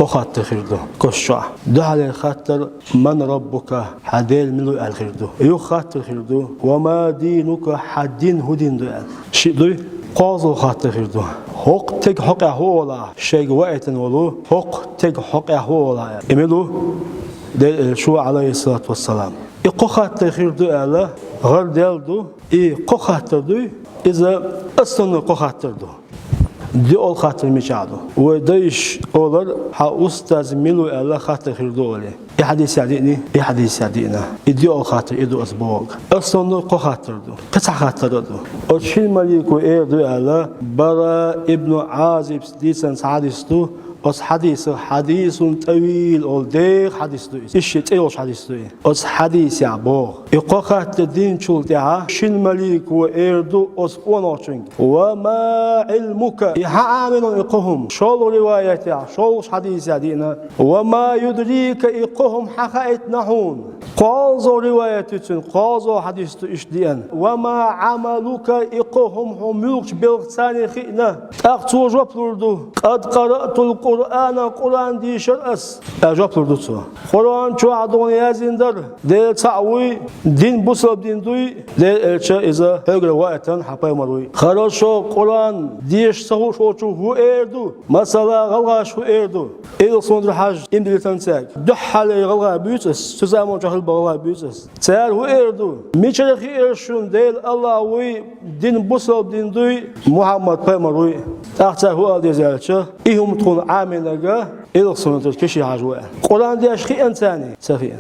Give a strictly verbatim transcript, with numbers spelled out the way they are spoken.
Кхо хаттар хир ду кхо чохь. Дуьххьарлера хаттар: «Ман раббука?» — «Хьан Дела мила ву?» — аьлла хир ду. Юха хаттар хир ду: «Ва ма динука?» — «Хьан дин хӀун дин ду?» — аьлла. Шиъ дуй? КхозлагӀа хаттар хир ду: «ХӀокху стеган хьокъехь хӀун олу ахь, шайга ваийтина волу, хӀокху стеган хьокъехь хӀун олу ахь?» — аьлла. И мила ву? Делан Элча ву, Ӏалайхиссалату вассалам. И кхо хаттар хир ду аьлла, гӀар делла ду. И кхо хаттар дуй, иза основной кхо хаттар ду. ДоьалгӀа хаттар мичахь ду? Вай дайша олар, хьан устаз мила ву аьлла хаттар хир ду олий. И хьадисехь диъний, и хьадисехь диъна. И доьалгӀа хаттар и ду ас бохург. Основной кхо хаттар ду. Кхин цхьа хаттар а ду. Оцу шина малико эр ду аьлла, Бара ибн Азибс дийцина цхьа хьадис ду. Оцу хьадисах, хьадисун тӀавил олу, деха хьадис ду иза. Иза шен цӀе йолуш хьадис ду и. Оцу хьадисехь боху. И кхо хаттар динчул тӀаьхьа шина малико эр ду оцу къонахчуьнга: «Ва ма Ӏилмука?» — «И хьан Ӏамал ду и кхо хӀума?» ШолгӀа риваятехь, шолгӀачу хьадисехь диъна: «Ва ма юдрика?» — «И кхо хӀума хьан хаийтина хьуна?» КхозлагӀа риваят ю цуьнан, кхозлагӀа хьадис ду иштта диъна: «Ва ма Ӏамалука?» — «И кхо хӀума хьуна муьлхачу белхаца хиъна?» ТӀаккха цо жоп лур ду: «Къад къараътул Къуръана», Къуръан дийшира ас, аьлла жоп лур ду цо. Къуръан чохь а ду хьуна яздина дара, Дела цхьаъ вуй, дин бусалба дин дуй, Делан Элча иза хьоьгара ваийтина хьан пайхамар вуй. Хорошо, Къуръан деша ца хууш волчо хӀун эр ду? Масала, гӀалгӀаша хӀун эр ду? Илсхундра Хьаьжа, иман диллина цаьрга. Дуьххьарлера гӀалгӀай буьйцу ас, цу заманчохь хилла болу гӀалгӀай буьйцу ас. Цара хӀун эр ду? Мичара хиира шуна Дела АллахӀ вуй, дин бусалба дин дуй, Мухьаммад пайхамар вуй? ТӀаккха цара хӀун ала деза аьлча, и хӀума тхуна Ӏамийнарг Илсхундра Киши-Хьаьжа ву аьлла. Къуръан деш хиъна царна? Ца хиъна.